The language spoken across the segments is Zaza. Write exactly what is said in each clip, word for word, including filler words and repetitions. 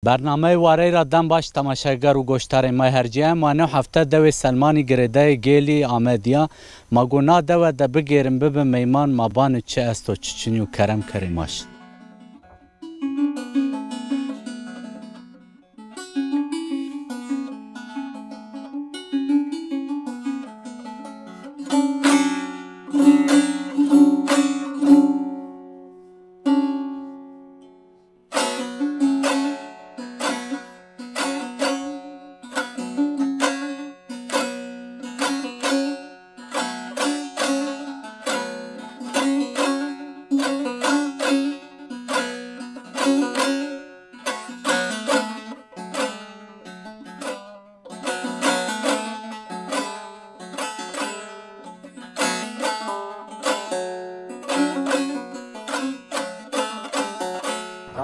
Bernameyê Warey ra dem baş temaşeger û goştarê ma, hercîyayê ma new hefte dewê Selmanî girêdayê Gêlî Amedî ya. Ma go na dewe de bigêrin, bibin meyman, ma bano çi esto, çi çinî yo, kerem kerê ma şin.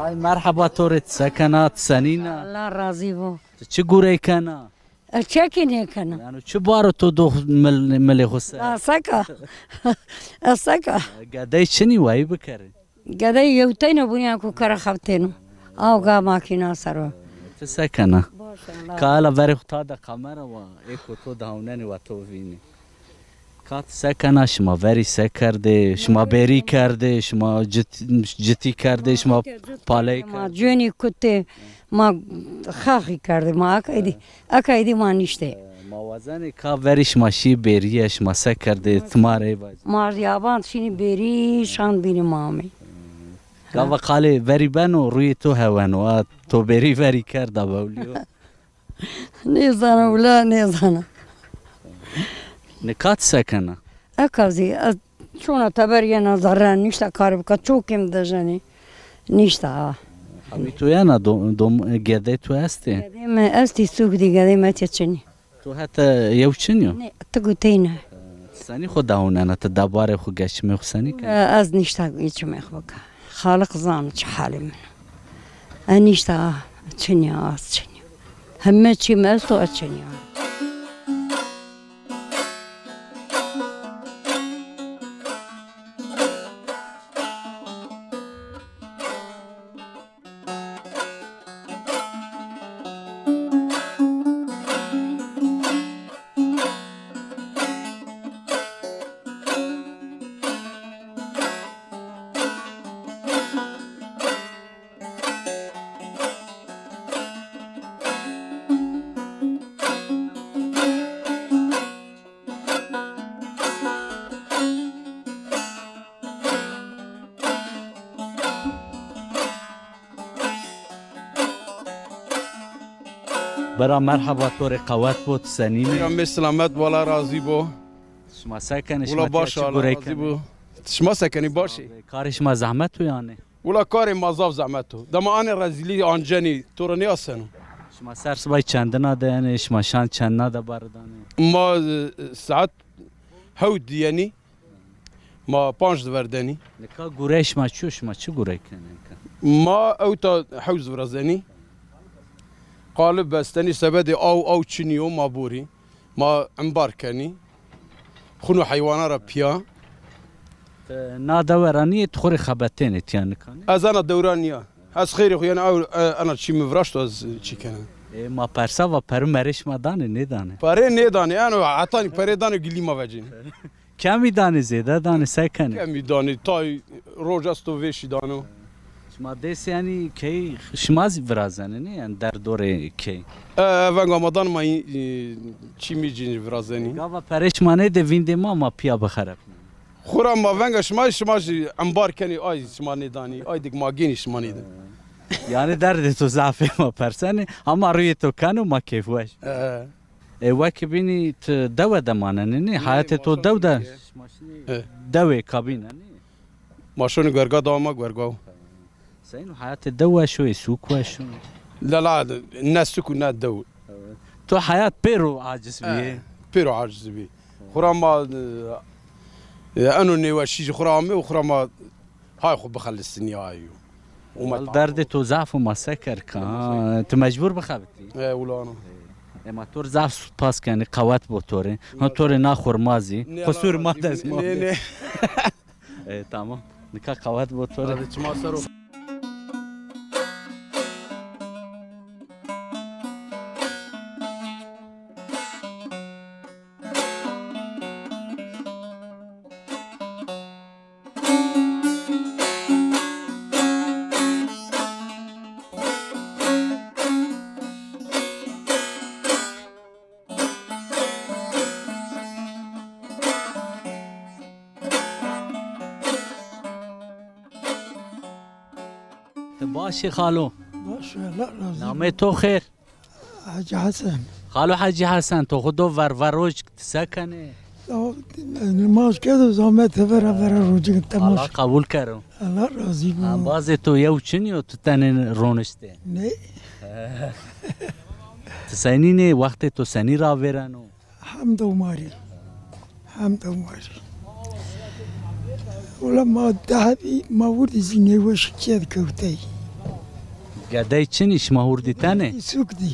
Ay, merheba to rê, ti se kena, ti senîn a? Allah razî bo. Ti çi gurey kena? Ez çekî nêkena. Yanî çi baro to dox mil-, milê xo ser? La seka. Ez seka. Gedey çinî, wayî bikerê. Gedey yewteyno, bûnya ku kara xebtêno. Aw ga makîna ser o. Ti se kena? Baş, Allah. Ka ela verê xo ta de kamera wa, ê ku to de hewnenê wa to vînê. Ka ti se kena, şima verî se kerdê, şima bêrî kerdê, şima cit-, citî kerdê, şima paley kerdê? Ma cûnî kutê, ma xaxî kerdê, ma aka êdî, aka êdî ma nîştê. Ma wazenê ka verî şima şî bêrîye, şima se kerdê, ti ma rê vajî. Ma yaban şînî bêrî, şan bînî ma amê. Gava qalê verî beno, rûyê to heweno, a to bêrî verî kerda bewlîyo. Nêzana wila, nêzana. Nika ti se kena? Eka zî, ez çona teber yena zerre, nîşta karê bika, çokê mi dejenê. Nîşta ha. Hemî to yena dom, dom, gedê to estê? Gedê mi estî, sûk dî, gedê mi etya çinî. To heta yew çinî yo? Nê, ti guteyna. Senî xo dawnena, ti debarê xo, geçimê xo senî kenî? Ez nîşta geçimê xo bika. Xaliq zano çi halê min o. Ez nîşta, çinî ya, ez çinî ya. Heme çî mi esto, ez çinî ya. Bira, merheba, to rê qewet bo, ti senîn ê? Bira, mi selamet, wala razî bo. Şima se kenê? Wala şima baş, çi gurey kenê? Şima se kenî, baş ê? Karê şima zehmet o yanî? Wila karê ma zaf zehmet o. Dema anê rezîlî ancenî, to ra nêaseno. Şima ser sibay çendina de yenê, şima şan çendina de bari danê? Ma, e, saet hewt de yenî. Ma panc de verdenî. Nika gurey şima çi yo, şima çi gurey kenê nika? Ma ewta hewz virazenî. Qalib bestenî, sebedê aw, aw çinî yo, ma borî. Ma embar kenî. Xûno heywana ra pîya. Ti na dewe ra nîyê, ti xo rê xebetênê tiya nika nê? Ez ena dew ra nîya. Ez xeyrê xo, yanî, ew, e, ena çî mi viraşto, ez çî kena. Ê, ma persa va, perû merê şima danê, nêdanê? Perê nêdanê, eno hetanî perê danê, gilî ma vecênê. Kemî danê, zêde danê, se kenê? Kemî danê, tay roj esto vêşî dano. Şima dêsê, yanî key şima zî virazenê nê, yanî derdorê key? E, e, venga ma dan, ma, e, çî mî cîn virazenî. Gava perê şima nêdê vîndê ma, ma pîya bixerepnenê. Xwura ma venga şima, şima jî embar kenî, ay şima nêdanî, ay dik ma gênî, şima nêdê. Yanî derdê to zaf ê, ma persenê, ama rûyê to keno, ma keyfweş. E. E, wekî bînî ti dewe de manenê nê? Nê, hayatê to dew de? E. Dewê kabîn a nê? Ma şonî guerga, dewa ma guerga o. Seyno, hayatê dew weş o, ê sûk weş o? La la, ne sûk û ne dew. To hayat pêro aciz bîyê? E, pêro aciz bî. Xwura ma, e, eno nêweşî jî xwura amê û xwura ma hay xwu bixelisnî ayo. Wal derdê to zaf o, ma se ker ka. Ha, ti mecbur bixebitî. E, wulano. E, ma to rê zaf spas kenî, qewet bo to rê. Ha, to rê na xurma zî. Qusur ma dest ma. Nê, nê. E, tamam. Nika qewet bo to rê. Hadi çima ser o. Baş ê xalo. Baş, Allah razı olsun. Namê to xêr? Hacı Hasan. Xalo Hacı Hasan, to xwu do ver ver rojik, ti se kenê? Ya, nimaj kedo zahmet vera vera rojik, temaş. Allah qebul kero. Allah razı olsun. Embazê to yew çin yo, tu tenê roniştê? Ne. Ti senîn ê, wextê to senî ravêreno? Hemd û marî. Hemd û marî. Wela ma dehebî ma wirdî zî nêweş ked kewtey. Gedey çinî, şima hurdî tenê? Sûk dî.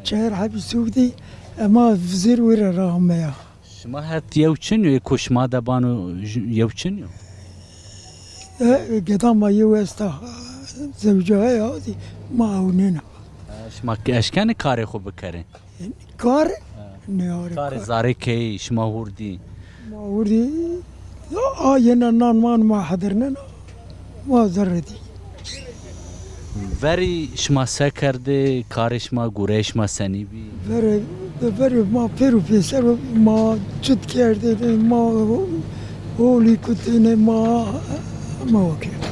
Çar hebî sûk dî, ema vizêr wêre ra ameya. Şima het yew çin yo, ê ko şima de bano yew çin yo? E, geda ma yew esta, zewca ya, ma ewnêna. E, şima eşkenê karê xo bikerê? Kar? Ha. Ne are kar. Karê zarê keyî, şima hurdî. Ma hurdî, a yena nan man ma hedirnena, ma zerre dî. Verî şima se kerdê, karê şima, gureyê şima senî bî? Verê, verê ma pêro pêser ma çit kerdê, ma holî kutêne, ma, ma o kerdê.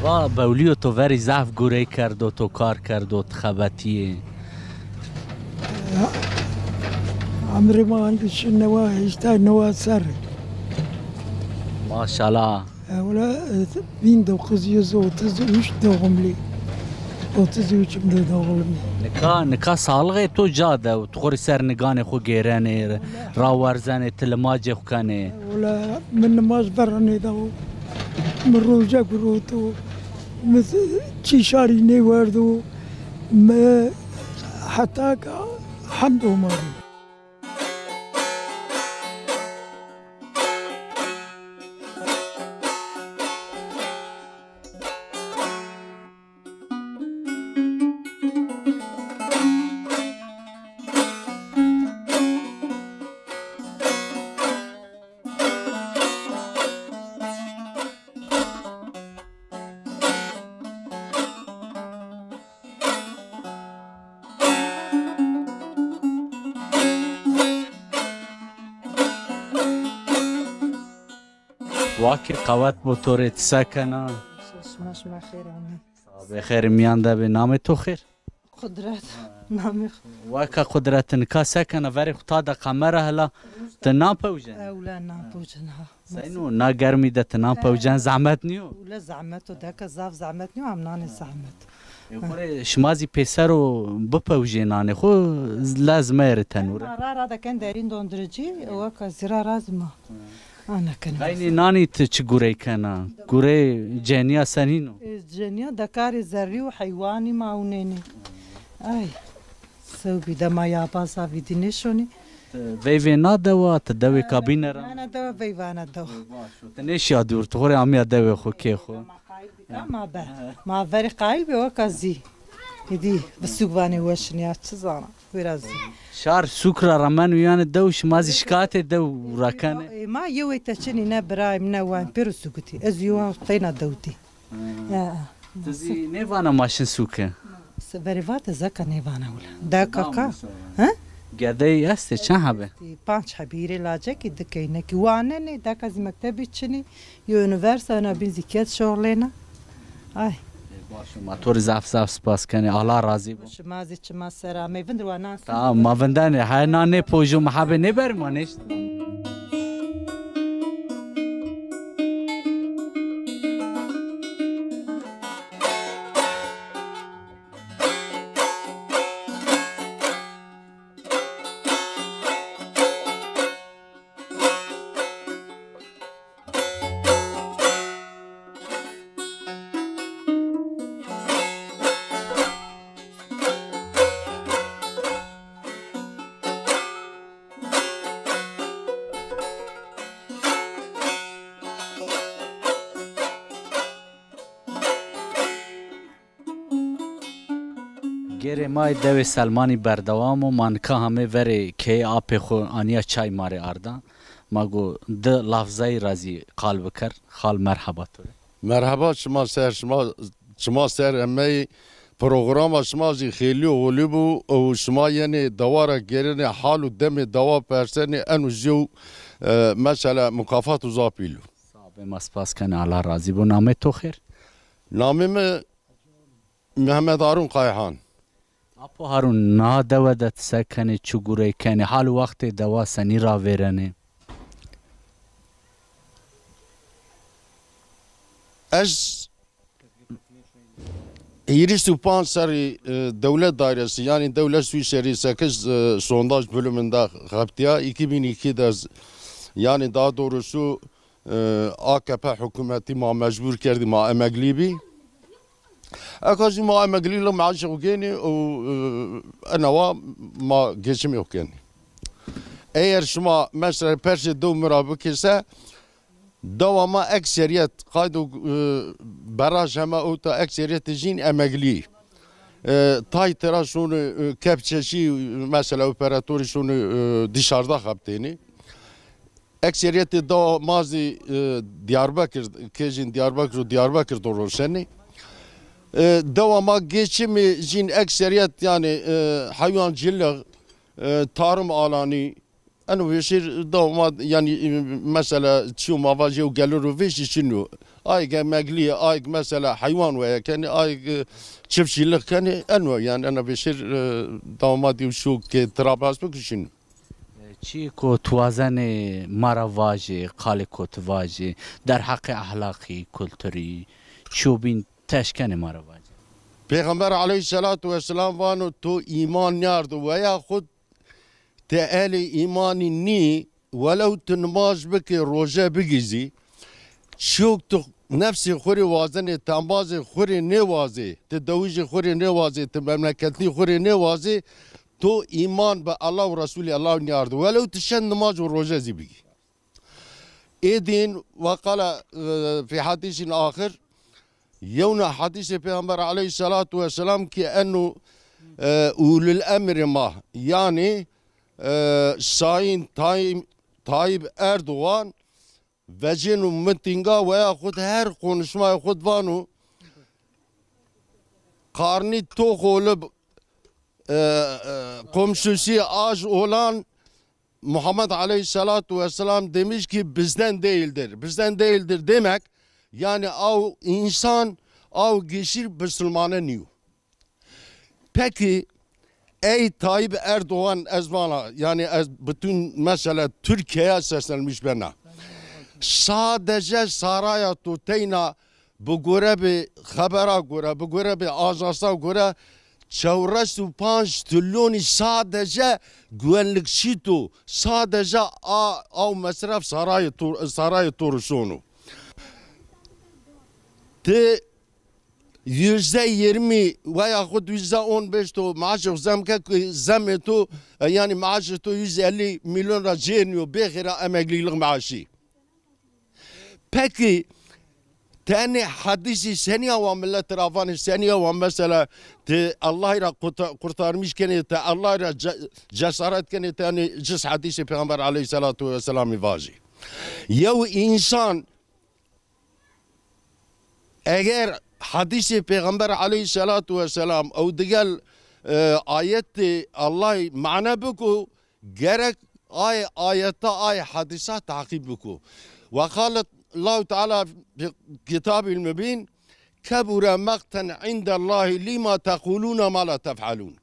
Va bewlîyo to verî zaf gurey kerdo, to kar kerdo, ti xebetîyê. Ya, emrê ma hangî şi newa, heştay newa serrî. Maşallah. E, wela, e, bin dokuz yüz otuz üç doğumlu. Otuz üç de doğumlu. Nika, nika sağlixê to ca de, tu xo rê ser niganê xo gêrenê, rawerzenê, ti limacê xo kenê. Wela, mi nimaj verra nêdawo. Mi roje guroto. Mi çî şarî nêwerdo. Mi heta ka hemd û marî. Wakî qewet bo to rê, ti se kena? Şima, şima xêr amê. Sax bê, xêrê mîyan de bê. Namê to xêr? Qudret. Namê xo. Weka Qudret, nika se kena? Verê xo ta de kamera hela. Ti nan pewcenê? Ewle nan pewcen ha. Seyno, na germî de ti nan pewcen zehmet nîyo? Ewle zehmet o, deka zaf zehmet nîyo, em nanê zehmet. Ê xo rê şima zî pêser o bipewjê nanê xo, lez meyerê tenûre. Ma ra ra de ken derîn donduricî, weka zî ra ra zî ma. Ana kenê. Eynî nanî ti çi gurey kena? Gurey cenîya senîn o? E, cenîya de karê zerrî û heywanî ma ewnênê. Ay. Sewbî de ma ya baza vîdî nêşonî. Ti veyvê na dewa, ti dewê kabîne ra? Nana dewa, veyvana dewa. Baş o. Ti nêşiya dûr, ti xo rê amîya dewê xo, kê xo. Ma qayîl bî, ma be. Ma verî qayîl bî, weka zî. Hîdî, bi sûk vanê weşin ya, çi zana. Wêra zî. Şar sûk ra remeno yanî dew, şima zî şikayetê dew ra kenê? E, ma yewê te çinî, ne birayê mi ne wan pêro sûkitî. Ez yewan teyna dewtî. Ya. Ti zî nêvana ma şin sûke? Se verê vate zeka nêvana wila. Deka ka? He? Gedey estê, çend hebe? Panc hebî, hîrê lacekî, di keynekî. Wanenê, deka zî mektebî çinî. Yo unîversîte, ena bîn zî ked şoxlêna. Ay. E, baş o, ma to rê zaf zaf spas kenê. Allah razî bo. Şima zî çima ser amey. Vindir wa nan. Tamam, ma vindenê. Haya nan nêpojo, ma hebê nêberê, ma nêşt. Gêrê ma yê dewê Selmanî berdewam o. Ma nika hamê verê keyê apê xo anîya çay ma rê arda. Ma go di lafzayî ra zî qal biker. Xal, merheba to rê. Merheba, çima ser, şima, çima ser emey, programa şima zî xêlî û holî bû û şima yenê dewa ra gêrenê hal û demê dewa persenê, eno jî yew, e, mesela mukafat û zapîl o. Sax bê, ma spas kenê, Allah razî bo. Namê to xêr? Namê mi Mehmet Harun Kayhan. Apo Harun, na dewe de ti se kenê, çi gurey kenê, hal û wextê dewa senî ravêrenê? Ez hîris û panc serrî, e, dewlet dairesi, yanî dewlet Swîserî sekiz, e, sondaj bölümünde xebitîya. Îkî bin îkî de ez, yanî daha doğrusu, e, A K P hukûmetî ma mecbur kerdî, ma emeglî bî. Eka zî ma emeglî li maaşê xo gênî û, e, enawa ma geçimê xo kenî. Eger şima mesela persê dew mi ra bikê se, dewa ma ekseriyet, qaydo, e, beraj heme ewta, ekseriyetê jîn emeglî. E, tay tera şonê, e, kepçeşî, mesela operatorî şonê, e, dışarıda xebitênê. Ekseriyetê dewa ma zî, e, Diyarbekir, kejên Diyarbekir û Diyarbekir de roşenê. E, dewa ma geçimê jîn ekseriyet, yanî, e, heywancılık, e, tarım alanî, eno vêşêr dewa ma, yanî, e, mesela çîyo ma vajî yew geliro vêşî çin o. Ayg emeglî, ayg mesela heywan weye kenê, ayg, e, çiftçilik kenê, eno yanî eno vêşêr, e, dewa ma dî şo ke tira behs bikî çin o. Çîyê ko ti wazenê ma ra vajê, qalê ko ti vajê, derheqê ehlaqî, kulturî, çîyo bîn ti eşkenê ma ra vajê? Pêxember eleyhîsselatu wesselam vano, to îman nîyardo veya xwu ti ehlê îmanî nîyî, welew ti nimaj bikê, roje bigî zî, çîyo ke ti nefsê xwu rê wazenê, ti embazê xwu rê nêwazê, ti dewijê xwu rê nêwazê, ti memleketlî xwu rê nêwazê, to îman bi Allah û Resûlê Allah nîyardo. Welew ti şend nimaj û roje zî bigî. Ê dîn, ve qala, e, fî hedîsîn axir, yewna hedîsê Pêxember eleyhîsselatu wesselam kî eno, e, ulul emrê ma, yanî, e, Sayın Tayyip, Tayyip Erdoğan vecêno mitînga weya xwu de her konuşmaya xwu de vano, karnı tok olup, e, e, komşusu aç olan Muhammed Aleyhisselatu Vesselam demiş ki bizden değildir. Bizden değildir demek, yani o insan, o kişi Müslümane niyo. Peki, ey Tayyip Erdoğan, ez vana, yani ez bütün mesela Türkiye'ye seslenmiş bena. Sadece saraya to teyna, bi gore bi xebera gore, bi gore bi ajansa gore, çewres û panc trilyonî sadece güvenlikçi to, sadece a, a mesref sarayê to, sarayê to rişono. Ti yüzde yirmi veya xud yüzde on beş to maaşê xo zem ke, ki zemê to, e, yani maaşê to yüz elli milyon ra cêr niyo, bêxêra emeklîlik maaşî. Peki, tenê hedîsî senî ya wa millet ra vanê, senî ya wa mesela ti Allahî ra kurta-, kurtarmış kenê, ti Allahî ra ce-, cesaret kenê, tenê cis hedîsê Peyxamber aleyhîsselatu wesselamî vajî. Yew însan eger hedîsê Peyxamber aleyhîsselatu wesselam ew digel, e, ayetê Allahî mane biko, gerek ay ayeta, ay hedîsa teqîb biko. Ve qalet Allahu Teala fi kitabîl mubîn, kebure meqten indellahî lima tequlûne ma la tef'alûn.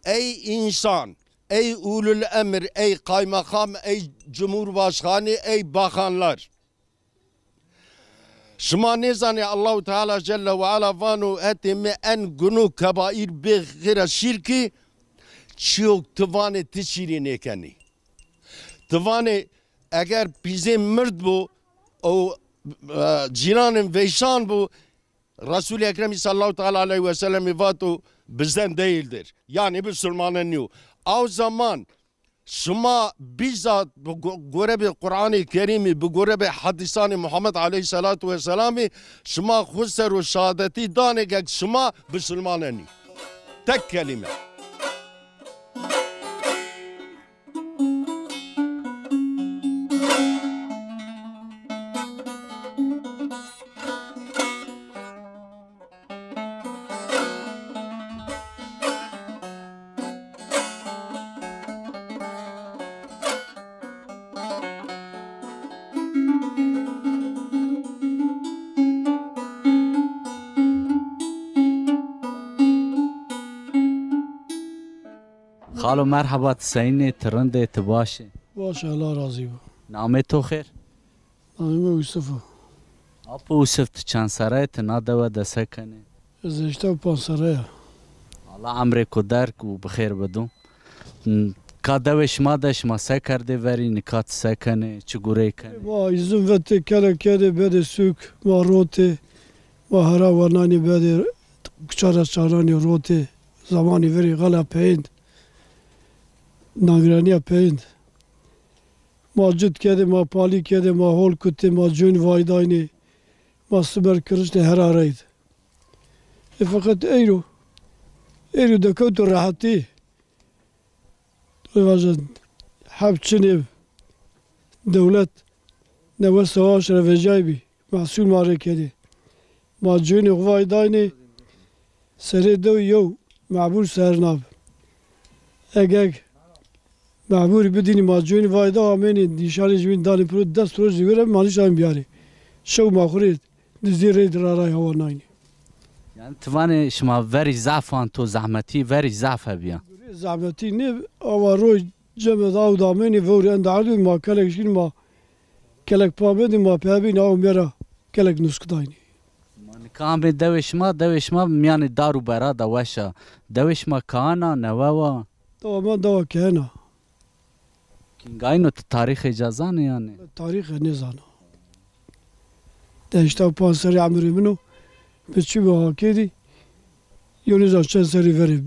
Ey însan, ey ulul emir, ey kaymakam, ey cumhurbaşkanı, ey bakanlar. Şima nêzanê Allahu Teala Celle ve Ala vano, hetê mi en guno kebaîr bê xêra şîrkî, çîyo ti vanê ti şîrî nêkenî. Ti vanê eger pîzê mird bo, o, e, cîranên veyşan bo, Resul-i Ekremî sallallahu teala aleyhi ve sellemî vato bizden değildir. Yani Müslümane niyo. O zaman şima bizzat bi go-, gore bi Qur'anê Kerîmî, bi gore bi hedîsanê Muhammed aleyhîsselatu wesselamî, şima xwu ser o şehadetî danê ke şima bisilmane nî. Tek kelîme. Xalo merheba, ti seyîn ê, ti rind ê, ti baş ê? Baş, Allah razî bo. Namê to xêr? Namê mi Ûsif o. Apo Ûsif, ti çend serre yê, ti na dewe de se kenê? Ez heştay û panc serre ya. Allah emrêko derg û bi xêr bido. Ka dewê şima de şima se kerdê verî, nika ti se kenê, çi gurey kenê? Ma îzin vetê, kelek kerdê bedê sûk, ma rotê, ma hera wernaynê bedê, kuçara çaranê rotê, zamanî verî xela peyênd, nagranîya peyênd. Ma cit kedê, ma palî kedê, ma hol kutê, ma coyn vaydaynê, ma siber kiriştê hera reyd. E, feqet eyro, eyro dekewto rehetî. Vaje heb çinê, dewlet newe sewaş ra vecay bî. Mehsûl ma rê kenê. Ma cênê xo vay daynê, serê dew yew mebûr ser nabi. Eg eg mebûrî bidînî ma cênî vay da amênê nîşanê jimîn danê piro des roj zî were ma nîşan biyarê. Şew ma xo rê dizdî rê di ra ray hawa naynê. Yanî ti vanê şima verî zaf an to zehmetî, verî zaf hebîya. Zehmetî nê, awa roj ceme de aw damênê vewrê enda erdê ma kelek şîn ma kelek pamedî ma pebîn aw mera kelek nusk daynî. Ma nika amê dewê şima, dewê şima mîyanê dar û bera de weş a. Dewê şima kaana, newe wa? Dewa ma dewa kehena. Kîngayno ti tarîxê ca zanê yanî? Tarîxe nêzana. De heşta û panc serrî emrê min o. Mi çi bi hakêdî? Yo nêzan çend serrî verê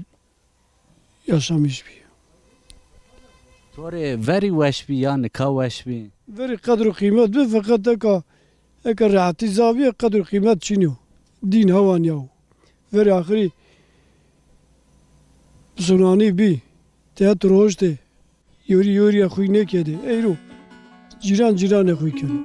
yaşamîş bî. To rê verî weş bî ya nika weş bî? Verî qedr û qîmet bi, feqet eka, eka rehetî zaf bîye, qedr û qîmet çin yo. Dîn hewan yaw. Verî axirî bisunanî bî, tehet roştê, yorî yorîye xwî nêkedê. Eyro cîran cîranê xwî keno.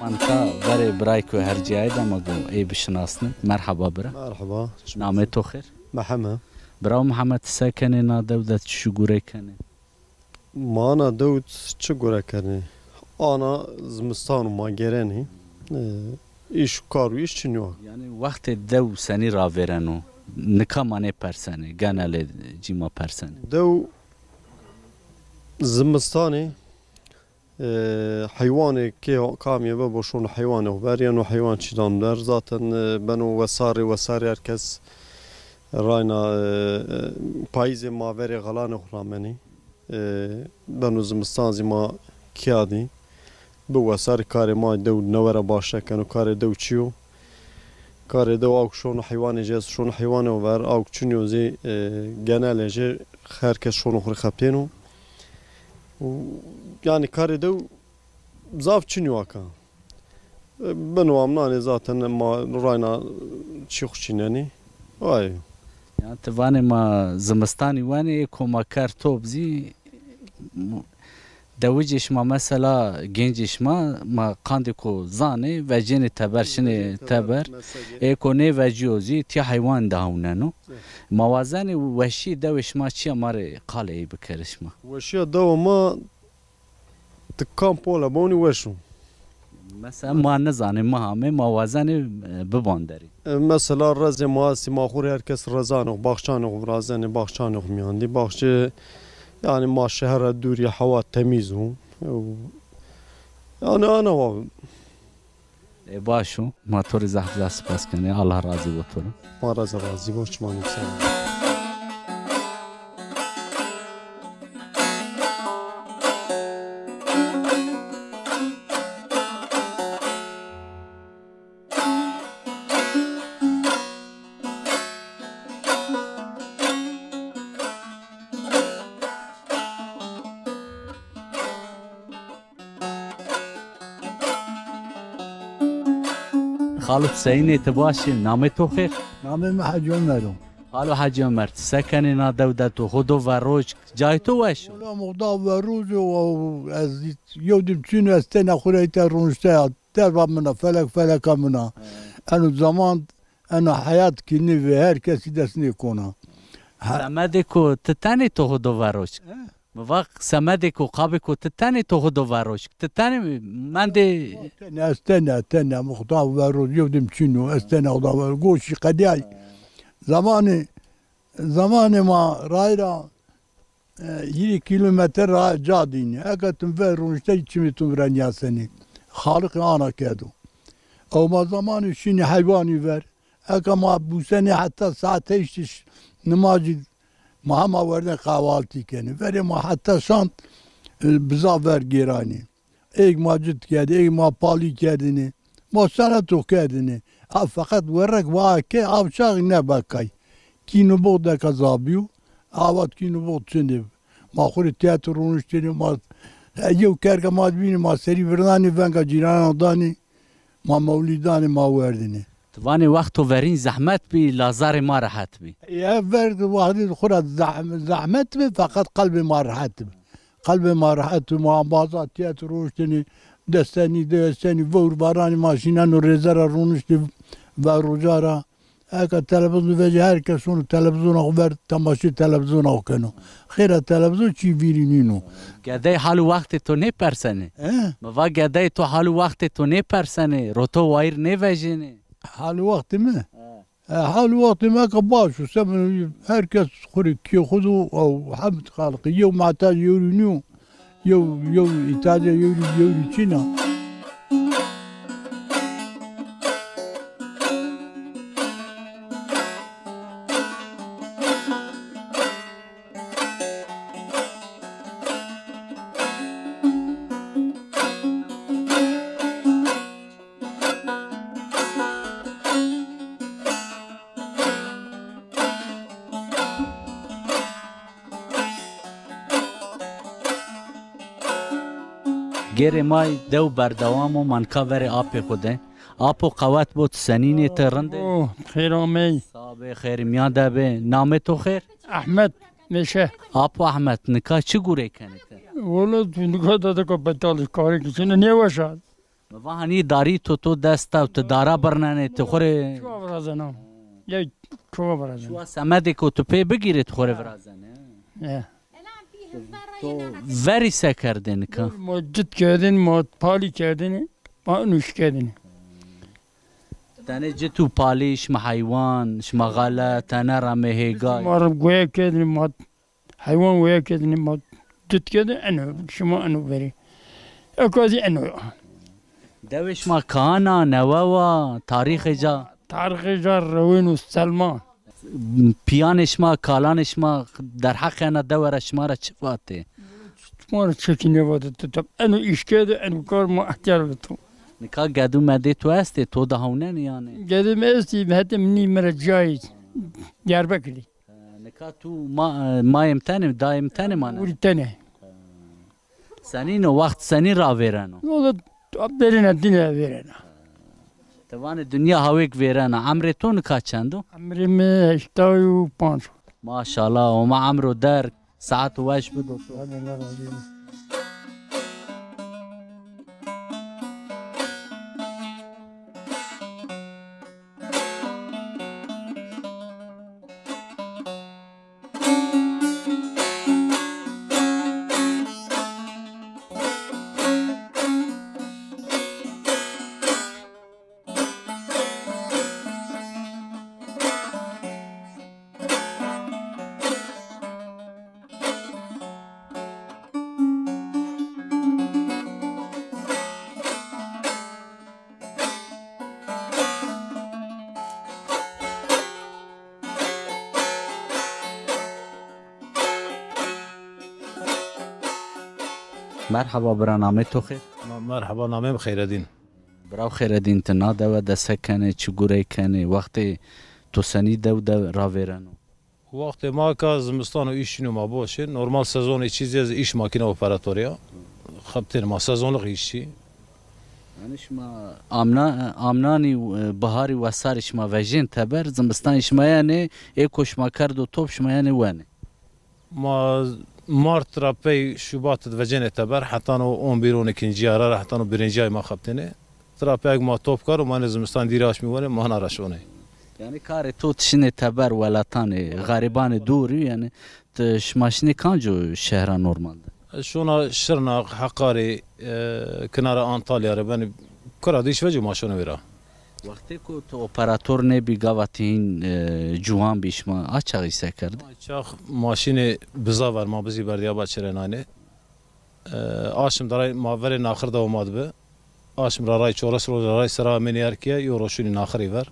Ma nika verê birayê ku her cîyayê de ma go ey bişinasnin. Merheba bira. Merheba. Namê to xêr? Meheme. Birawo Mihemed, ti se kenê na dew de, ti çi gure kenê? Ma na dew çi gure kenê? Ana zimistan ma gerenê. E, îş û kar û îş çinyo. Yanî wextê dew senî ravêreno? Nika ma nêpersenê, genelê cî ma persenê. Dew zimistanê, e, heywanê kê kamîye bebo şono heywanê xo ver, yeno heywan çîdan ver. Zaten, e, beno wesarê, wesarê her kes rayna, e, e, payîzê ma verê xelanê xo ramenê. E, beno zimistan zî ma kîya dî. Bi wesarê karê ma dew newe ra başe keno. Karê dew çi yo? Karê dew awk şono heywanê ci est, şono heywanê xo ver, awk çinyo zî, e, genelê ci her kes şono xo rê xeptêno. Û, yanî karê dew zaf çinyo aka. E, beno amnanê zaten ma rayna çî xo çînenê. Ay. Ya ti vanê ma zimistanî wenê, ê ko ma ker top zî, dewicê şima mesela, gencê şima, ma qandê ko zanê, vecênê teber, şinê teber. Ê ko nêvecîyo zî, tîya heywan de hewneno. Ma wazenê weşîyê dewê şima çi ya, ma rê qalê ey bikerê şima. Weşîya dewa ma Ti kam pole bonî weş o. Mesela ma nizanê, ma hamê, ma wazenê, e, bibon derî. E, mesela rezê ma estî, ma xo rê her kes rezanê xo, baxçanê xo virazenê, baxçanê xo mîyan dî. Baxçe, yanî ma şeher ra dûr yê, hewa temîz o. Yanî ana wa. E, baş o. Ma to rê zaf zaf spas kenê. Allah razî bo to rê. Ma ra zî razî bo, çimanê ser. Xalo Huseyînê, ti baş î? Namê to xêr? Namê mi Hecî Omer o. Halo Hecî Omer, ti se kenê na dew de to, ho do verroşk, cayê to weş o? Wela muxda verroc o, ez yew dim çîno, ez tena xo ra îta ronişte ya, derba min a, felek feleka min a. Eno zaman, eno heyat kî nîvê, her kesî dest nêkona. He. Semedê ko ti tenê to ho do verroşk? He? Mi va semedêko, qabêko ti tenê to ho do verroşk. Ti tenê mendê? Tenê, ez tenê, tenê, muxda verroc, yew dim çîno, ez tenê xo da verroc. Goşî qedîyay. Zamanê, zamanê ma rayra, e, hîrê kîlometre ra ca dînî. Eke tim ver ronişte çimê tim vira nîyasenî. Xaliqî ana kerdo. Ew ma zamanê şinî heywanî ver. Eke ma bûsenê heta saet heştî ş-, nimajî ma hema werdên qehwaltî kenê. Verê ma heta şan, e, biza ver gêranê. Êg ma cit kerdê, êg ma palî kerdêne. Ma sere to kerdêne. A feqet werrek va ke aw çaxî neba kay. Kîno box deka zabîyo, awa kîno box çindê. Ma xo rê tîyatro roniştêne, ma, e, yew kerga ma bînê, ma serî virnanê, venga cîranan danê. Ma mewlîdanê ma werdêne. Ti vanê wexto verîn zehmet bî, la zarê ma rehet bî. Ya ver wextê xo ra zeh-, zehmet bi, feqet qelbê ma rehet bi. Qelbê ma rehet bi, ma baza tîyatro roniştêne, destenî, destenî, vewr baranî ma şîneno rêze ra roniştê verroca ra. Eka televîzyon vejî her kes şono televîzyona xo ver temaşê televîzyona xo keno. Xêra televîzyon çî vîrî nîno. Gedey hal û wextê to nêpersenê? He? Mi va gedey to hal û wextê to nêpersenê, roto wayîr nêvejênê? Hal û wextê mi? He. E, hal û wextê mi eka baş o, semeno her kes xo rê kê xo do, ew hemd Xaliqî, yew mehtacê yew rî nîyo. Yew, yew îhtîyaca yew rî, yew rî çin a. Gêrê may dew berdewam o, ma nika verê apê xo de. Apo qewet bo, ti senîn ê, ti rind ê? O, xêr amey. Sax bê, xêrî mîyan de bê. Namê to xêr? Ehmed Meşe. Apo Ehmed, nika çi gurey kenê ti? Wele tu nika dadeka betal, karê kî çin a, nêweş a. Mi va hanî darî to, to dest a, ti dara birnenê, ti xo rê. Çuwa virazena. Ya çuwa virazena. Çuwa semedêko tu pê bigîrê, ti xo rê virazenê. Ya. To verî se kerdê nika? Ma cit kerdên, ma palî kerdên, ma nuş kerdên. Tenê cit û palî, şima heywan, şima xele, tene ra mehêgay. Ma ra goya kerdên, ma Heywan waya kedinê ma, cit kedin eno, şima eno verê. Eka zî eno ya. Dewê şima kahan a, newe wa, tarîxê ca? Tarîxê ca rewên û selman. Pîyanê şima, kalanê şima derheqê ena dewe ra şima ra çi vatê? Şima ra çekî nêvatê, ti tab. Eno îşkê de, eno kar ma ehtîyar bi to. Nika gedû medê to estê, to de hewnenê yanî? Gedê mi estî, hetê mi nî mi ra cayê Diyarbekirî. Nika tu ma-, mayê mi tenê, dayê mi tenê maneno? Urî tenê. Senîn o, wext senî ravêreno? Yo da verêna dîne verêna. Ti vanê dinya hawêk vêrena. Emrê to nika çend o? Emrê mi heştay û panc o. Maşallah, Homa emro der, saet weş bido to. Merheba bira, namê to xêr? Ma-, merheba, namê mi Xeyredîn. Biraw Xeyredîn, ti na dewe de se kenê, çi gurey kenê, wextê to senî dew de ravêreno? Wextê ma ka zimistan û îş çin o ma boş ê. Normal sezonê çî zî ez îş makîne operatorî ya. Xebitêne ma sezonluk îşçî. Yanî şima amna, amnanî, e, biharî wesarî şima vejên teber, zimistanî şima yenê, ê ko şima kerdo top şima yenê wenê. Ma Mart ra pey Şubat de vecênê teber, hetano on bir on ikinci ara ra, hetano birinci ay ma xebtênê. Tira pey eg ma top karo, ma nê zimistan dîrê aşmî wenê, ma na ra şonê. Yanî karê to ti şinê teber welatanê, xerîbanê dûrî, yanî ti şima şinê kanco şehra normal de? Şona Şirnax, Heqarê, e, kinara Antalya rê benê, kura dîş vecî ma şonê wêra. Wextê ku tu operator nêbî, gava ti hîn, e, ciwan bî, şima a çaxî se kerdê? Ma çax ma şînê biza ver, ma bizî berdîya ba çirenanê. E, aşm de ray ma verê naxir de omad bi. Aşm ra ray çores roj ra ray sera amênê erkîye, yo ro şûnî naxirî ver.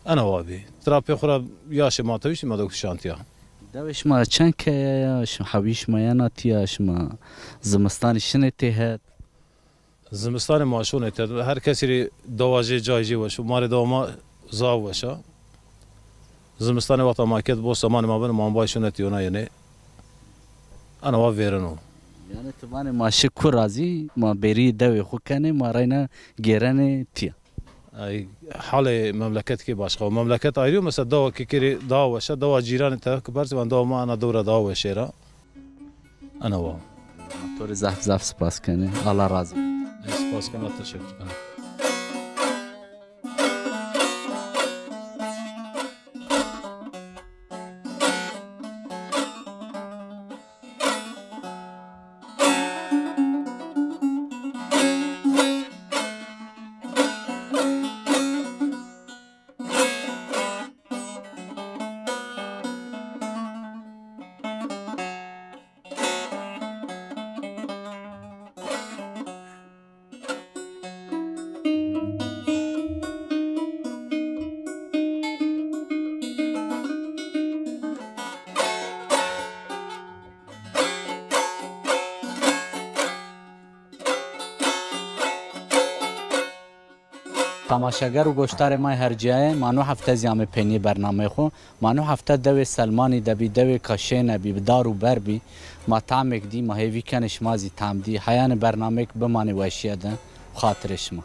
Ena wa bî. Tira pê xwu ra yaşê ma tewîştî ma de kutî şantîya. Dewê şima çend keye ya? Şima hewî şima yena tîya, şima zimistanî şinê têhet? Zimistanê ma şonê têhet. Her kesî rê dewa jê cayê jê weş o. Ma rê dewa ma zaf weş a. Zimistanê wexta ma ket bo semanê ma beno, ma bay şonê tîyona yenê. Ena wa vêreno. Yanî ti vanê ma şi kura zî, ma bêrî dewê xwu kenê, ma reyna gêrenê tîya. Ay, halê memleket kî başqa o. Memleket ayrî yo, mesela dewa Kikirî daha weş a, dewa cîranê têhet ki persî van dewa ma ena dewra daha weşêr a. Ena wa. To rê zaf zaf spas kenê. Allah razî bo. Ez spas kena, teşekkür kena. Temaşeger û goşdarê ma yê hercîyaye, ma no hefte zî amê peynîyê bernameyê xo. Ma no hefte dewê Selmanî de bî, dewê Kaşêne bî, bi dar û ber bî. Ma tamêk dî, ma hêvî kenê şima zî tam dî. Heyanê bernameyêk bimanê weşîye de, xatirê şima.